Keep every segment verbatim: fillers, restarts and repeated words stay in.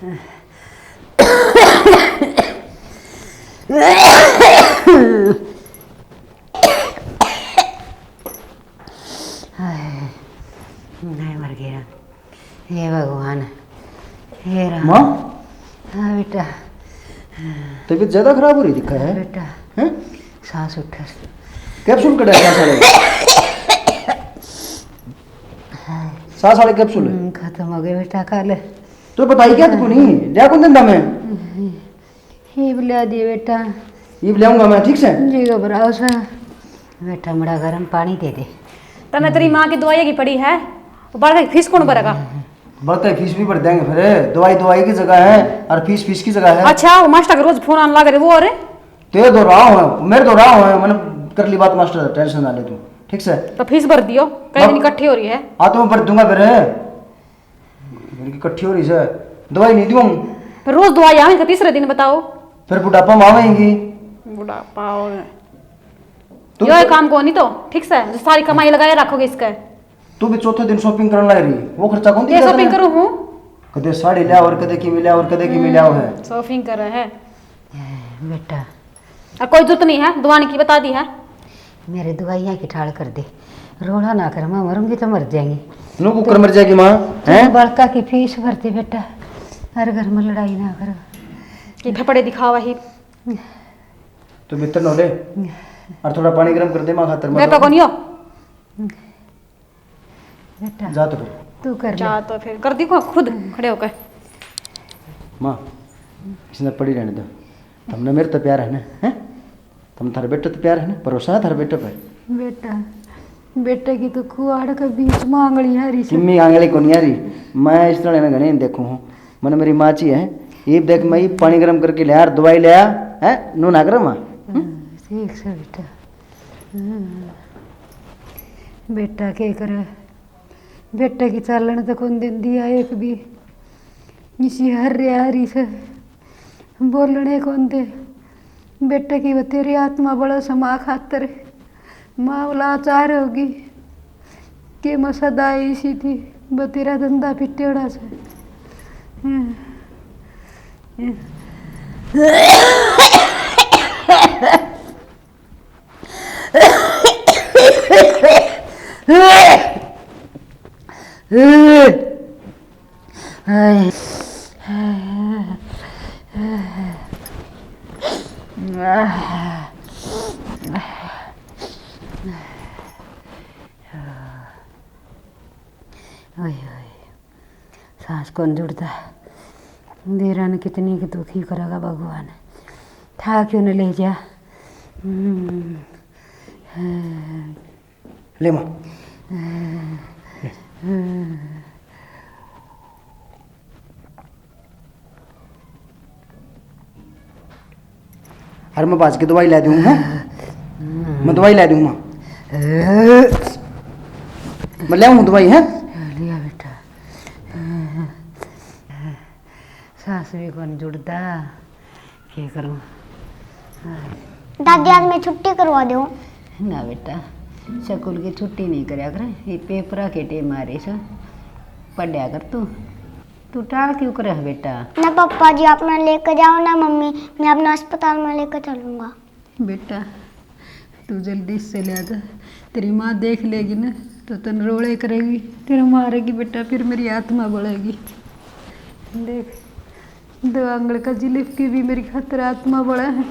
हाय, मैं मर गया। हे भगवान, हे राम। माँ? हाँ बेटा। तबीयत ज्यादा खराब हो रही दिखा है? बेटा। हैं? सांस उठा। कैप्सूल कटा है सांस वाले? हाँ। सांस वाले कैप्सूल? हम्म, खत्म हो गए बेटा कल। तो बताई क्या तू नहीं? लिया कौन दिंदा मैं? इब लिया दिए बेटा। इब लियाऊंगा मैं, ठीक से? जी घबराओ सा। बेटा, मड़ा गर्म पानी दे दे। तने तेरी माँ की दवाई की पड़ी है, वो बालक की फीस कौन भरेगा? बालक की फीस भी भर देंगे फिर, दवाई दवाई की जगह है और फीस फीस की जगह है। अच्छा, वो मास्टर का रोज फोन आने लग रहे, वो और? तेरे तो राह है, मेरे तो राह है, मैंने कर ली बात मास्टर से, टेंशन ना ले तू, ठीक से? तो फीस भर दियो, कई दिन इकट्ठी हो रही है। हाँ, तो मैं भर दूंगा फिर। इनकी इकट्ठी हो रही से, दवाई नहीं दूं। रोज दवाई आवे, इनका तीसरे दिन बताओ। फिर बुढ़ापा में आवेंगी। बुढ़ापा और तू यो तो काम को नहीं तो, ठीक से, जो सारी कमाई लगाए रखोगे इसके। तू भी चौथे दिन शॉपिंग करने लग रही, वो खर्चा कौन ये दिया शॉपिंग तने? करूँ हूँ। कदे साड़ी लिया और कदे की मिला और कदे की मिला है। शॉपिंग करे है। ए, बेटा। आ, कोई जरूरत नहीं है, दवाने की बता दी है। मेरे दवाइयाँ की ठाल कर दे, रोला ना कर, मैं मरूंगी तो मर जाएंगी। नो कुकर मर जाएगी माँ, हैं? बालका की फीस भर दे बेटा, हर घर में लड़ाई ना कर। ये थपड़े दिखावा ही। तू भीतर नो ले, और थोड़ा पानी गर्म कर दे माँ खातर। मैं तो कोनी हो। बेटा, जा तो फिर। तू कर ले। जा तो फिर कर दी को खुद खड़े होकर। माँ, इसने पड़ी रहने दो। तुमने मेरे तो प्यार है ना, हैं? तुम थारे बेटे तो प्यार है ना, भरोसा है थारे बेटे पे? बेटा, बेटे की तो कुआड़ के बीच में आंगली आ रही से। किम्मी आंगली को नहीं आ रही। मैं इस तरह ने घणे देखूं हूँ। मैंने मेरी माँ ची है, ये देख मैं ये पानी गर्म करके ले यार, दवाई ले आ, है नू ना कर माँ। हाँ, ठीक से बेटा। बेटा के करे, बेटे की चालण तो कौन देंदी है एक भी। इसी हर रे हरी से बोलने कौन दे। बेटे की बतेरी आत्मा बड़ा समा खातर माँ लाचार होगी। के मैं सदा इसी थी बतेरा धंधा पिटेड़ा से। ओए, ओए। सांस कौन जुड़ता। देरा ने कितनी की दुखी करेगा भगवान। ठा क्यों न ले जा। हम्म। ले माँ। अरे मैं भाज के दवाई ला दूँ, हैं? मैं दवाई ला दूँ माँ। मैं ले आऊँ दवाई, हैं? लिया बेटा। सांस भी कौन जुड़ता, के करूँ? दादी, आज मैं छुट्टी करवा दूँ। ना बेटा, स्कूल की छुट्टी नहीं करया कर, ये पेपरा के टेम आ रही से, पढ़या कर तू। तू टाल क्यों करे है बेटा? ना पापा जी, आप ना लेकर जाओ ना मम्मी, मैं अपना अस्पताल में लेकर चलूँगा। बेटा, तू जल्दी से ले जा। तेरी माँ देख लेगी ना, तो तन रोले करेगी, तेरे मारेगी बेटा, फिर मेरी आत्मा बलेगी। देख, दो आंगल का जिलिफ की भी मेरी खातर आत्मा बला है।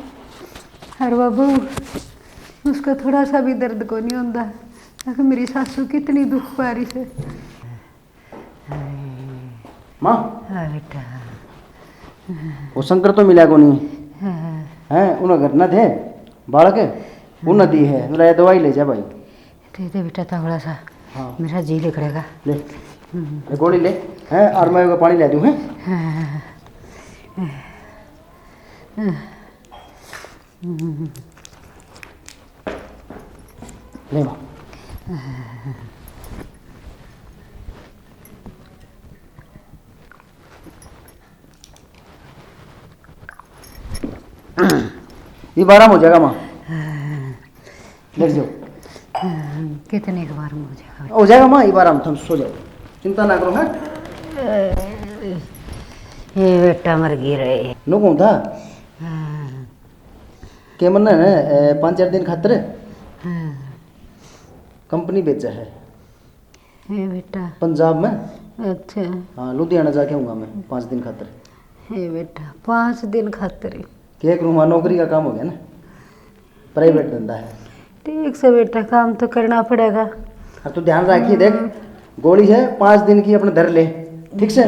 अरे बाबू, उसका थोड़ा सा भी दर्द को नहीं होता। देख, मेरी सासू कितनी दुख पा रही से। माँ। हाँ बेटा। वो शंकर तो मिला को नहीं। हाँ। हैं, उन्हें घर ना थे बालक, उन्हें दी है। मेरा ये दवाई ले जा भाई। दे दे बेटा थोड़ा सा। हाँ। मेरा जी लिकड़ेगा। ले। हम्म। ये गोली ले। हैं, और मैं पानी ले दूँ, हैं? हाँ। ले माँ। ये बारह में हो जाएगा माँ। लेट जाओ। कितने के बार में हो जाएगा? हो जाएगा माँ, ये बारह में, तुम सो जाओ, चिंता ना करो, हैं? ये बेटा मर गई रे। नो कौन था? हाँ। के मन्ना है, ए, पाँच चार दिन खातर हाँ। कंपनी भेजा है। हे बेटा। पंजाब में। अच्छा। हाँ, लुधियाना जाके आऊँगा मैं पाँच दिन खातर। हे बेटा, पाँच दिन खातर ही। के करूँ, वहाँ नौकरी का काम हो गया ना, प्राइवेट धंधा है। ठीक से बेटा, काम तो करना पड़ेगा। और तू ध्यान रखिए, देख, गोली है पाँच दिन की, अपने धर ले, ठीक से?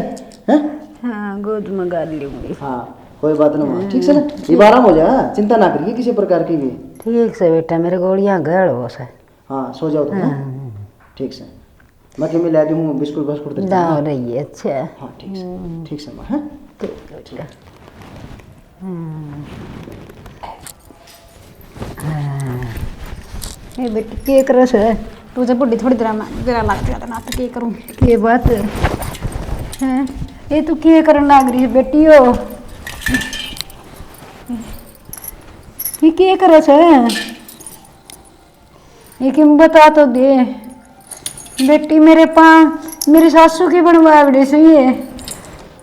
हैं? हाँ, गोद में गाड़ लूंगी। हाँ, कोई बात ना, ठीक से ना? ये आराम हो जाएगा, चिंता ना करिए किसी प्रकार की भी। ठीक से बेटा, मेरे गोलियां गैल हो से। हाँ, सो जाओ तुम, हाँ? हाँ। ठीक से। मैं तुम्हें ला दूँ बिस्कुट, बिस्कुट दे दूँ, दाव हाँ? रही है, अच्छा। हाँ, ठीक से। हम्म। ठीक से, माँ, हाँ? ठीक है, ठीक। हम्म। हाँ। ये बेटी, के कर रहा है? तू जब बुढ़ी थोड़ी देर में, देर लग जाता ना, तो के करूँ? ये बात है। ये तू के करन लाग रही है, बेटी हो? ये के कर रहा है? लेकिन बता तो दे बेटी, मेरे पा, मेरी सासू की बनवा बड़ी सही है।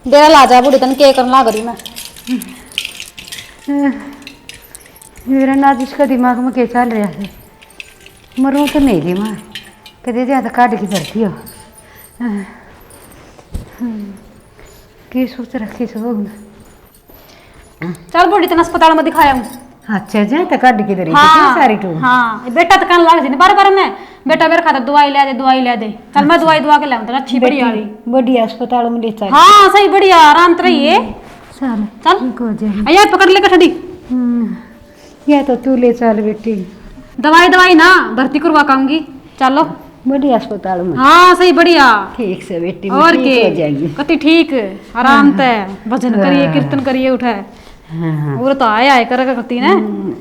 डेरा ला जा बूढ़ी, तन के करन लाग रही मैं। मेरा ना जिसका दिमाग में के चल रहा है, मरूं तो नहीं दी मां, कदे ज्यादा काट की धरती हो। की सोच रखी सो। चल बूढ़ी, तने अस्पताल में दिखाया हूँ। अच्छा, जा तो काट के दे रही थी हाँ, सारी टू। हाँ, ये बेटा तो कहने लग जी बार बार में, बेटा मेरे खातर दवाई ले दे, दवाई ले दे। चल मैं अच्छा। दवाई दवा के लाऊं, तने अच्छी बढ़िया बेटी, वाली। बढ़िया अस्पताल में ले चल। हाँ, सही बढ़िया, आराम तो रहिए। चल, चल। ठीक हो जाएगी। आ, ये पकड़ ले कठड़ी। हम्म, या तो तू ले चल बेटी। दवाई, दवाई ना, भर्ती करवा के आऊंगी। चलो। बढ़िया अस्पताल में। हाँ, सही बढ़िया। ठीक से बेटी, और ठीक के? हो जाएगी। कति ठीक, आराम हाँ। तै भजन करिए, हाँ। कीर्तन करिए उठे। हाँ, हाँ। और तो आए, आए कर करती ना। हम्म।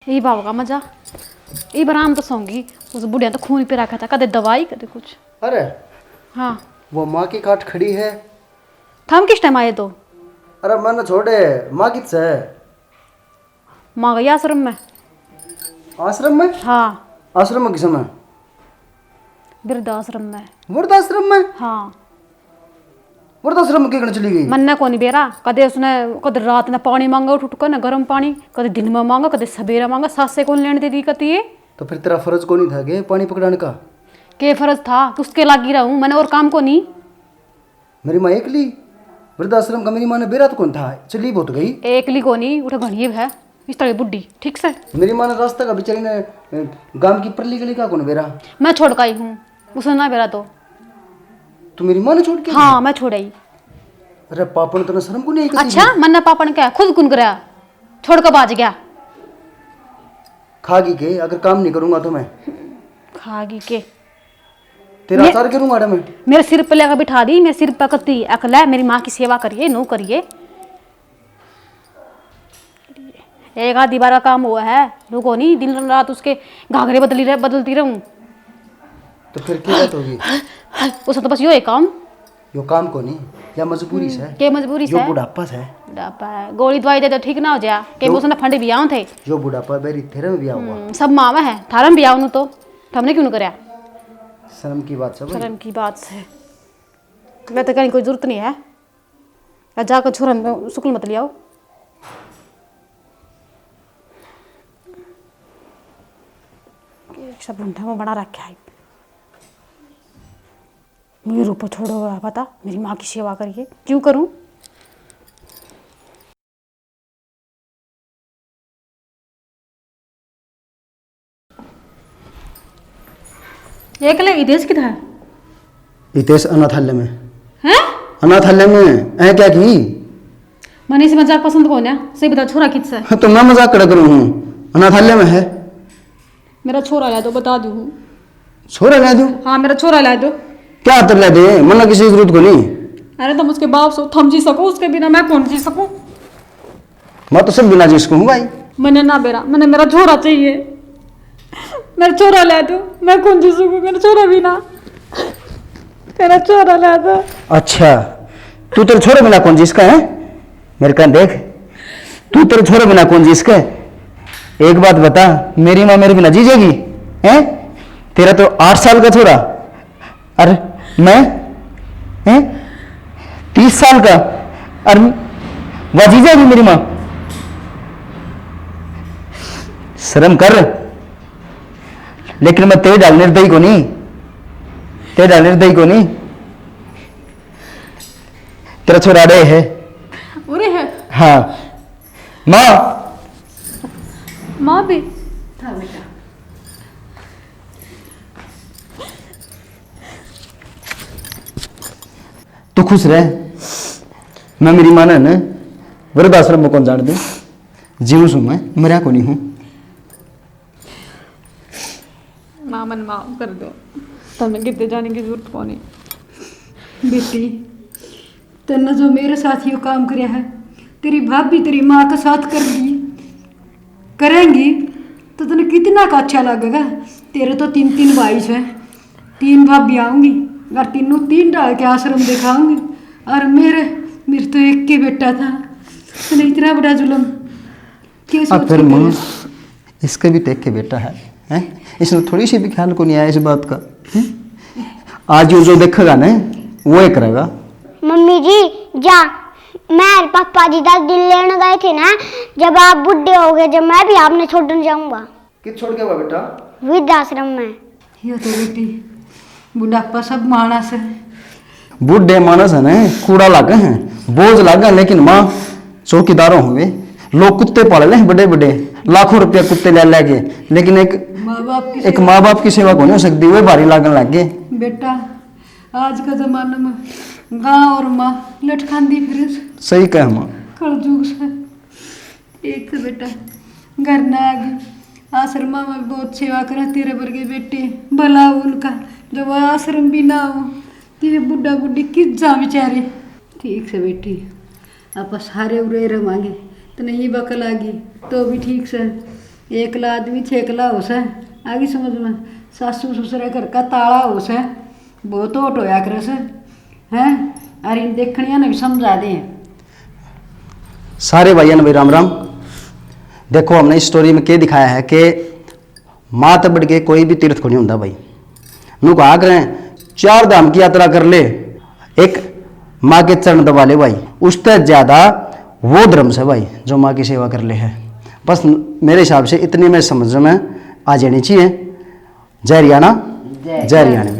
ये बाबा का मजा, ये आराम तो सोंगी। उस बुढ़िया तो खून पे रखा था, कदे दवाई, कदे कुछ। अरे, हाँ। वो माँ की खाट खड़ी है। थम किस टाइम आए तो? अरे, मैंने छोड़े, माँ कित से? माँ गई आश्रम में। आश्रम में? हाँ। आश्रम में किस में? वृद्धाश्रम में। वृद्धाश्रम में? हाँ। वृद्धाश्रम में किकने चली गई? मन्ने कोनी बेरा। कदे उसने, कदे रात ने पानी मांगे उठ उठ के ना, गर्म पानी, कदे दिन में मांगे, कदे सवेरे मांगे। सासे कौन लेने दे दी कती है? तो फिर तेरा फर्ज कोनी था के पानी पकड़ाने का? के फर्ज था? उसके लागी रहूं, मैंने और काम कोनी। मेरी माँ एकली? वृद्धाश्रम का मेरी माँ ने बेरा तो कौन था, चली बहुत गई। एकली कोनी, उठे घणी है इस तरह बुढ़ी, ठीक से। मेरी माँ ने रास्ता का बेचारी ने, अ, गांव की परली गली का कौन बेरा? मैं छोड़ के आई हूँ, उसने ना बेरा तो। तू मेरी माँ ने छोड़ के आई? हाँ, मैं छोड़ आई। अरे पापन, तने शर्म को नहीं आई कती अच्छा, भी? मन्ने पापन क्या खुद कुन करया, छोड़ के बाज गया। खागी के, अगर काम नहीं करूंगा तो मैं। खागी के। तेरा मे-, आचार करूंगा मैं। मेरे सिर पे लेकर बिठा दी, मेरे सिर पे कती अकल है, मेरी माँ की सेवा करिए, नो करिए। एक आधी बार का काम हुआ है, रुको नहीं, दिन रात उसके घाघरे बदली रह, बदलती रहूं। तो फिर क्या बात होगी? उसे तो बस यो है काम। यो काम को नहीं, या मजबूरी हम्म, से। के मजबूरी यो से? बुढ़ापा से। बुढ़ापा है, गोली दवाई दे तो ठीक ना हो जा। के तो उसने फंडे भी आऊं थे। यो बुढ़ापा बेरी तेरे में भी आऊंगा। हम्म, सब माँ में है, थारे में भी आऊं तो। हमने क्यों नहीं करया? शर्म की बात है भाई। शर्म की बात है। मैं तो कहने कोई जरूरत नहीं है। आ जाकर छोरा ने सुकल मत लियाओ। सब ढूंढा में बना रखा है। मेरे ऊपर छोड़ो हुआ पता, मेरी माँ की सेवा करिए। क्यों करूं? एकले हितेश किधर है? हितेश अनाथालय में। हैं? अनाथालय में। ऐ क्या की? मने इसे मजाक पसंद कोन्या। सही बता, छोरा कित से? तो मैं मजाक कड़ा करूँ हूँ, अनाथालय में है। मेरा छोरा ला दो, बता दूँ। छोरा ला दूँ? हाँ, मेरा छोरा ला दो। क्या हाथ ला दे? मन्ना किसी की जरूरत को नहीं। अरे, तुम उसके बाप सो, थम जी सको उसके बिना, मैं कौन जी सकूँ? मैं तो सब बिना जी सकूँ हूँ भाई। मैंने ना बेरा, मैंने मेरा छोरा चाहिए। मेरा छोरा ला दो, मैं कौन जी सकूँ मेरा छोरा बिना। मेरा छोरा ला दो। अच्छा, तू तेरे छोरे बिना कौन जी इसका है? मेरे कान देख, तू तेरे छोरे बिना कौन जी इसका है? एक बात बता, मेरी माँ मेरे बिना जी जाएगी? हैं? तेरा तो आठ साल का छोरा, अरे, मैं? हैं? तीस साल का? अरे, वाजी जाएगी मेरी माँ। शर्म कर। लेकिन मैं तेरे डाल निर्दयी को नहीं, तेरे डाल निर्दयी को नहीं। तेरा छोरा अड़े है। उरे है। हाँ। माँ। माँ भी। हाँ बेटा। तू खुश रह। मैं मेरी माँ ने ना वृद्धाश्रम में कौन जान दे। जीव सू मैं, मरया को नहीं हूँ। माँ, मन माफ कर दो। तमें कितने जाने की जरूरत को नहीं। बेटी, तन्ने जो मेरे साथ यो काम करया है, तेरी भाभी तेरी माँ के साथ कर दी, करेंगी, तो तन्ने कितना का अच्छा लगेगा। तेरे तो तीन तीन भाई से, तीन भाभी आऊंगी और तीनों तीन डाल के आश्रम दिखाऊंगी। और मेरे, मेरे तो एक के बेटा था, तन्ने इतना बड़ा जुल्म क्यों अब सोच फिर के माँ, करे? इसके भी तो एक के बेटा है, हैं? इसने थोड़ी सी भी ख्याल को नहीं आया इस बात का, हैं? आज यो जो देखेगा ना, वो ही करेगा। मम्मी जी, जा, मैं और पापा जी दस दिन लेने गए थे ना, जब आप बूढ़े हो गए, जब मैं भी आपने छोड़ने जाऊंगा। कित छोड़ के हुआ बेटा? वृद्धाश्रम में। यो तो बेटी, बुढ़ापा सब मानस है। बूढ़े मानस है ना, कूड़ा लागे हैं, बोझ लागे, लेकिन माँ, चौकीदारों हुए, लोग कुत्ते पाल ले बड़े बड़े, लाखों रुपया कुत्ते ले लेके, लेकिन एक माँ बाप की एक सेवा। माँ बाप की सेवा को नहीं हो सकती, वे भारी लागन लग गए। बेटा, आज का जमाना में गाँव और माँ लटकांदी फिर। सही कह माँ। कलयुग से। एक तो बेटा घर ना आ गए, आश्रमा में बहुत सेवा करा तेरे वर्गे बेटे, भला उनका, जब वो आश्रम भी ना हो, तो ये बुढ़ा बुढ़ी किस जा बेचारे। ठीक से बेटी, आप सारे उरे रवांगे, तने ये बकल आ गई तो भी ठीक से। एकला आदमी छेकला हो से, आगी समझ में, सासू ससुरा घर का ताला हो से, बहुत ओट होया करे से, हैं? अरे इन देखनिया ने भी समझा दे। सारे भाइयों ने भाई राम राम। देखो, हमने इस स्टोरी में क्या दिखाया है कि माँ तै बढ़ के कोई भी तीर्थ को नहीं होता भाई। नू कहा करें, चार धाम की यात्रा कर ले, एक माँ के चरण दबा ले भाई, उससे ज्यादा वो धर्म से भाई जो माँ की सेवा कर ले है। बस मेरे हिसाब से इतनी में समझ में आ जानी चाहिए। जय हरियाणा, जय हरियाणा।